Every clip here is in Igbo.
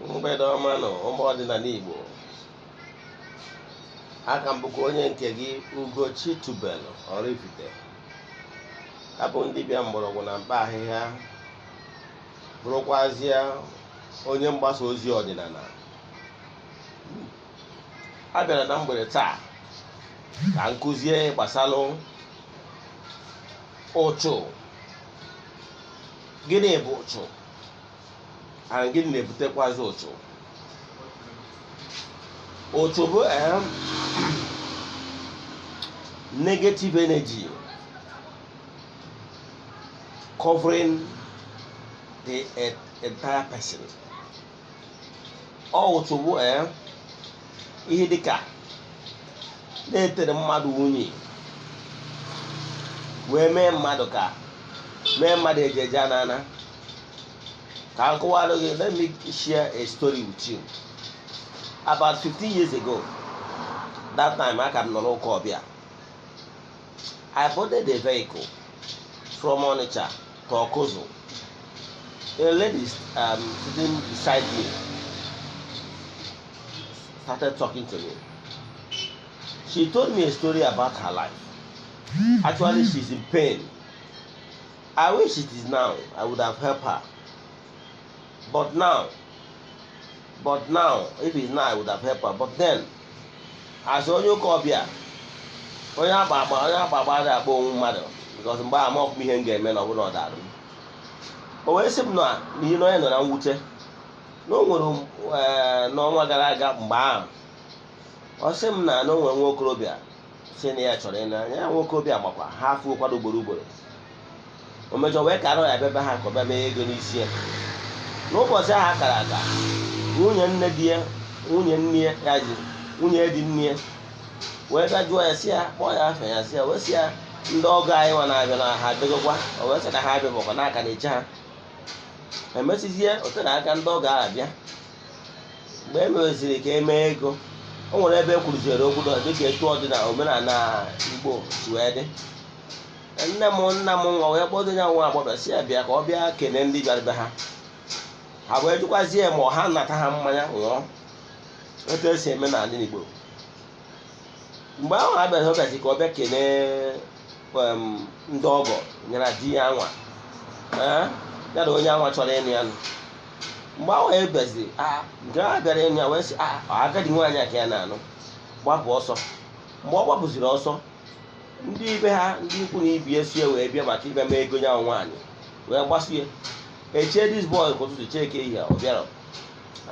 Mgbede ọma nụ, ụmụ ọdịnala Igbo. Aka m bụkwa onye nke gị, Ugochi Tubelu Oraifite. Abụ ndị bịa mgbọrọgwụ na mkpa ahịhịa, bụrụkwazịa onye mgbasa ozi ọdịnala. A bịara na mgbede taa ka m kụzie gbasalụ ụchụ. Gịnị bụ ụchụ and gịnị na-ebutekwazi ụchụ? Ụchụ bụ negative energy covering the entire person. Ọ ụchụ bụ ihe dịka na-etere mmadụ unyi wee mee mmadụ ka mee mmadụ ejeje anana. Ka m kọwara gị, let me share a story with you. About 15 years ago, that time aka m nọ n'ụka ọbịa, I boarded a vehicle from Onitsha to Okuzu. A lady sitting beside me started talking to me. She told me a story about her life. Actually, she's in pain. I wish it is now, I would have helped her. But now, if it's now, I would have helped her. But then, as onye ụka ọbịa, onye agba agba, onye agba agba adịghị akpọ onwe mmadụ, because mgbe ama ọkụ ihe m ga-eme na ọ bụrụ na ọ dara m. O wee sị m na n'ihi na onye nọ na mwute na o nwere n'ọnwa gara aga mgbe ahụ, ọ sị m na o nwere nwa okorobịa si na ya chọrọ ịna ya. Nwa okorobịa gbakwa ha afọ ụkwado ugboro ugboro. O mejọ wee ka arọ ya bịa be ha ka ọ bịa mee ego n'isi ya. N'ụbọchị ahụ a kara aka, nwunye nne di ya, nwunye nne ya, ya ji nwunye di nne ya, wee bịa jụọ ya, sị ya kpọọ ya afa ya, sị ya, wee sị ya, ndị ọgọ anyị nwa na-abịa na ha abịagokwa? O wee sị na ha abịabụkwa n'aka na-eche ha. Emesizie ote na aka ndị ọgọ ahụ abịa. Mgbe e meweziri ka e mee ego, o nwere ebe e kwuruziere okwu dịka etu ọdịna omenala Igbo si wee dị. Nne m, nna m nwa wee kpọdo ya nwa agbọghọ, si ya bịa ka ọ bịa kelee ndị bịara be ha. Ha wee jụkwazie ma ọ ha nata ha mmanya ṅụọ, etu esi eme n'ala Igbo. Mgbe ahụ ha bịara, ọ bịazi ka ọ bịa kelee ndị ọgọ nyere di ya nwa. Ee, ya na onye anwa chọrọ ịnụ ya nụ. Mgbe ahụ e bịazi nke ha bịara ịnụ ya, wee sị agadi nwaanyị a ka ya na-anụ, gbapụ ọsọ. Mgbe ọ gbapụziri ọsọ, ndị ibe ha, ndị ikwu na ibi esie wee bịa maka ịbịa mee ego ya nwaanyị, wee gbasie echie this boy ka ụtụtụ chee ka ehihie ọ bịara.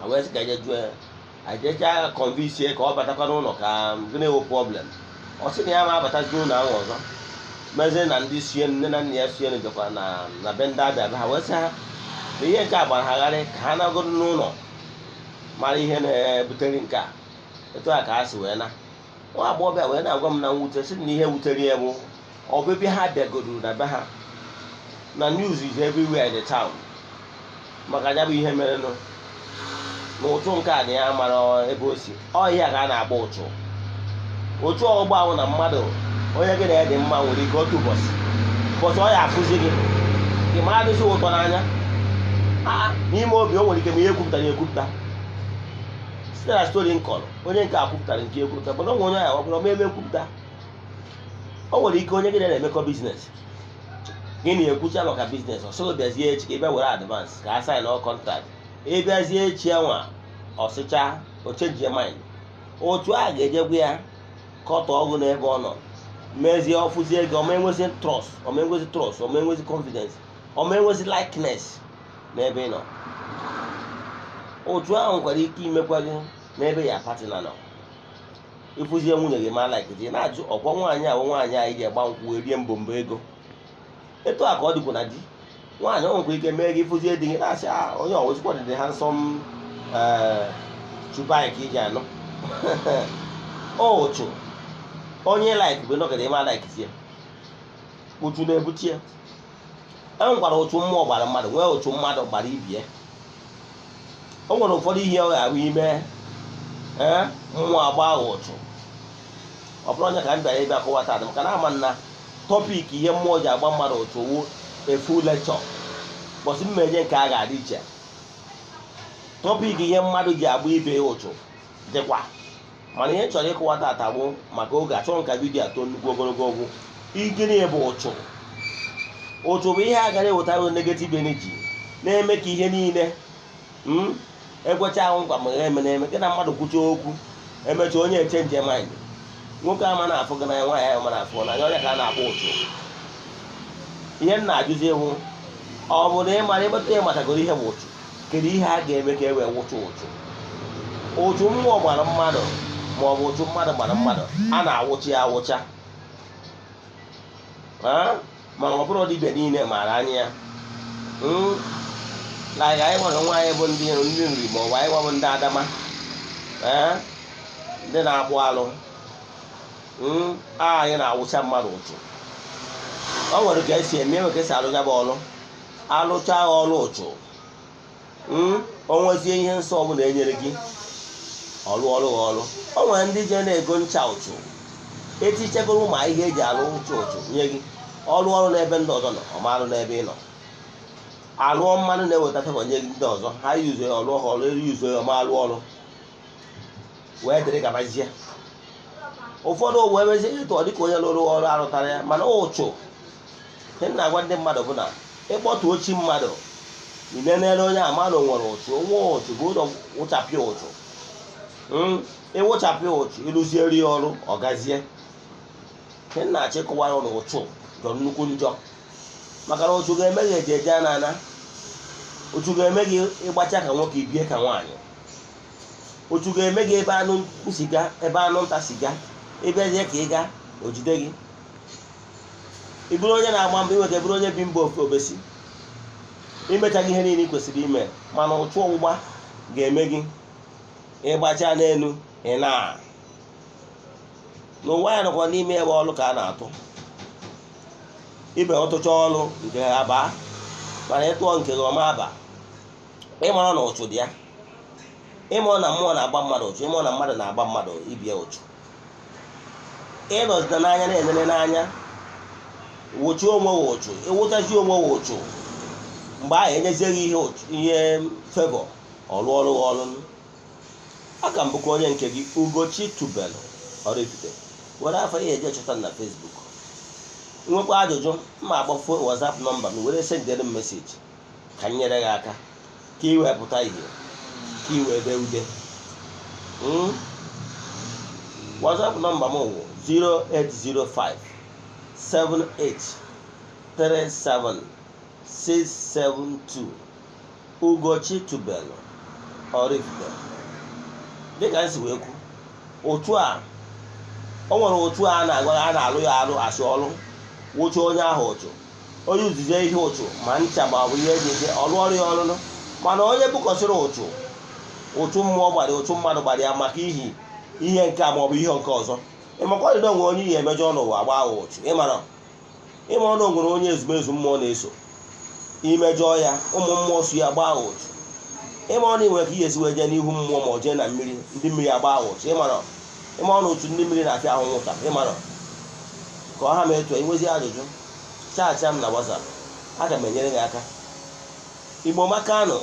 Ha wee sị ka eje jụọ ya, ajecha convince ka ọ batakwa n'ụlọ, ka gịnị wụ problem. Ọ sị na ya ma abatazi n'ụlọ ahụ ọzọ. Mezie na ndị sie nne na nna ya sie bịakwa na be ndị abịa be ha, wee sị ha na ihe nke a gbara ha gharị, ka ha nagoro n'ụlọ mara ihe na-ebutere nke a. Etu a ka ha si wee na nwa agbọghọbịa wee na-agwa m na mwute, sị na ihe wutere ya bụ ọbịbịa ha bịagoro na be ha, na news is everywhere in the town maka ya bụ ihe merenụ na ụtụ nke a na ya mara ebe o si. Ọ ihe a ka a na-agba ụchụ. Ụchụ ọgbọ ahụ na mmadụ onye gị na ya dị mma nwere ike otu ụbọchị ụbọchị ọ ya afụzi gị, ị ma adịzi ụtọ n'anya. Aa, n'ime obi o nwere ike ma ihe ekwupụtara ekwupụta site na story m kọrọ, onye nke a kwupụtara nke ekwupụta, mana o nwere onye ya ọ bụrụ eme ekwupụta. O nwere ike onye gị na na-emekọ business, gị na-ekwucha maka business, ọ sịghị bịazie echi ka ị bịa were advance ka a sign ọ contract. Ị bịazie echi anwa, ọsịcha o change mind. Otu a ga-ejegwa ya kọtọ ọgụ n'ebe ọ nọ, mezie ọfụzie ego, ọma enwezi trust, ọma enwezi trust, ọma enwezi confidence, ọma enwezi likeness n'ebe ị nọ. Otu ahụ nwekwara ike imekwa gị n'ebe ya partner nọ. Ịfụzie nwunye gị ma like gị, na-ajụ ọkwa nwaanyị ahụ, nwaanyị anyị ji agba nkwụ erie mbombo ego. Etu a ka ọ dịkwa na di nwaanyị, o nwekwa ike mee gị ịfụzie di gị na-asị, "Ah, onye ọwụzikwa dị handsome." Ee, chubai ka iji anụ otu onye like bụ nọgide ịma like zie. Ụchụ na-ebute ya. E nwekwara ụchụ mmụọ gbara mmadụ, nwee ụchụ mmadụ gbara ibie. O nwere ụfọdụ ihe ọ ga-abụ ime, ee, mmụọ agba ahụ ụchụ. Ọ bụrụ onye ka m bịara ịbịa kọwa taa, maka na ama na topic ihe mmụọ ji agba mmadụ ụchụ wụ a full lecture. Bọsị mmenye nke a ga-adị iche. Topic ihe mmadụ ji agba ibe ya ụchụ dịkwa, mana ihe m chọrọ ịkọwa tata bụ maka oge achọrọ ka video atọ nnukwu ogologo okwu. Gịnị bụ ụchụ? Ụchụ bụ ihe a gara ewetara negative energy na-eme ka ihe niile ekwecha ahụ nkwa ma eme na-eme gị na mmadụ kwucha okwu, emechaa onye echange mind. Nwoke ama na-afụ gị n'anya, nwaanyị ahụ ma na-afụ n'anya, onye ka a na-akpọ ụchụ. Ihe m na-ajụzi bụ, ọ bụ na ị mara ịgbata ịmatagoro ihe bụ ụchụ, kedu ihe a ga-eme ka e wee wụcha ụchụ? Ụchụ mmụọ gbara mmadụ ma ọ bụ ụchụ mmadụ gbara mmadụ, a na-awụcha ya awụcha. Mana ọ bụrụ dibịa niile maara anya ya. Like anyị nwere nwaanyị bụ ndị Nri, ma ọ bụ anyị nwabụ ndị Adama, ndị na-akpụ alụ. Anyị na-awụcha mmadụ ụchụ. O nwere ka esi eme, enwe ka esi alụ ya bụ ọlụ. Alụcha ọlụ ụchụ, o nwezie ihe nsọ ọbụla enyere gị, ọlụ ọrụ ọlụ. O nwere ndị je na-ego ncha ụchụ, etichegoro ụmụ ihe eji alụ ụchụ ụchụ nye gị, ọrụ ọrụ n'ebe ndị ọzọ nọ, ọ ma alụ n'ebe ị nọ. Alụọ mmanụ na-eweta favour nye gị, ndị ọzọ ha yuzo ya, ọlụọ ha ọlụ elu, yuzo ya, ọma alụ ọrụ wee dịrị gabazie. Ụfọdụ wee mezie ịtụ ọ dịka onye lụrụ ọrụ arụtara ya. Mana ụchụ, ihe m na-agwa ndị mmadụ bụ na ịkpọtụ ochi mmadụ, inenere onye ama na o nwere ụchụ, onwe ụchụ bụ ụzọ wụchapịa ụchụ. Ịwụchapịa ụchụ, ịrụzieri ya ọrụ, ọ gazie. Ihe m na-achọ ịkọwara na ụchụ jọrọ nnukwu njọ, maka na ụchụ ga-eme gị eji eje ana ana. Ụchụ ga-eme gị ịgbacha ka nwoke, ibie ka nwaanyị. Ụchụ ga-eme gị ebe anụ siga, ebe anụ nta siga, ịbịazie ka ị ga o jide gị. Ị bụrụ onye na-agba mbọ, inwe ka bụrụ onye bi mba ofe obesi, imechaghị ihe niile ị kwesịrị ime, mana ụchụ ọgbụgba ga-eme gị ịgbacha n'elu. Ị na n'ụwa ya nọkwa n'ime ebe ọlụ ka a na-atụ ibe ọtụcha ọlụ nke ha baa, mana ịtụọ nke gị ọma aba. Ịmara na ụchụ dị ya, ịmara na mmụọ na-agba mmadụ ụchụ, ịmara na mmadụ na-agba mmadụ ibie ụchụ, ịnọzite n'anya na-enene n'anya, wụchi onwe gị ụchụ. Ịwụchazi onwe gị ụchụ, mgbe ahụ enyezie gị ihe ụchụ, ihe favour, ọrụ ọrụ ọrụ. Aka m bụkwa onye nke gị, Ugochi Tubelu Oraifite. Were afọ ihe eje chọta na Facebook. Nwekwa ajụjụ, mma agbafuo WhatsApp number m, were sendere m message ka m nyere gị aka ka ị wee pụta ihe, ka ị wee dee ude. WhatsApp number m wụ 0805 78 37 672. Ugochi Tubelu Oraifite. Dịka m si wee kwu, otu a o nwere otu a na-agwa, a na-alụ ya alụ, asị ọlụ wụcha onye ahụ ụchụ, onye uzizie ihe ụchụ, ma ncha ma ọ bụ ihe eji eje ọlụ ọrụ ya ọlụlụ. Mana onye bụkọsịrị ụchụ, ụchụ mmụọ gbara, ụchụ mmadụ gbara ya maka ihi ihe nke a ma ọ bụ ihe nke ọzọ, ịmakwa na onwe onye ihe emejọ n'ụwa gbaa ụchụ. Ịmara ịmara na o nwere onye ezumezu mmụọ na-eso, imejọọ ya, ụmụ mmụọ so ya gbaa ụchụ. Ịmara na ị nwere ka ihe esi wee jee n'ihu mmụọ ma ọ jee na mmiri, ndị mmiri agba ụchụ. Ịmara ịmara na otu ndị mmiri na-afịa ahụ nwụta. Ịmara ka ọ ha ma etu inwezi ajụjụ, chat m na WhatsApp, aga m enyere gị aka. Igbo makanụ,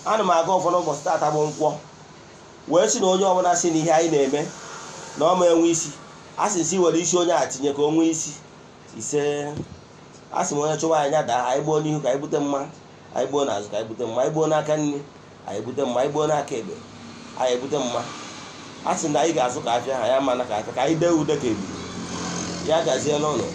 ana m aga ụfọdụ ụbọchị. Taata bụ Nkwọ, wee sị na onye ọbụla sị na ihe anyị na-eme na ọ ma enwe isi, a sị si were isi onye a tinye ka o nwee isi ise. A sị m, onye chụwa anyị daa, anyị gbuo n'ihu ka anyị bute mma, anyị gbuo n'azụ ka anyị bute mma, anyị gbuo n'aka nri anyị bute mma, anyị gbuo n'aka ekpe anyị ebute mma. A sị na anyị ga-azụ ka afịa, anyị ama na ka afịa, ka anyị dee ude ka ebili. Ya gaziela ụlọ.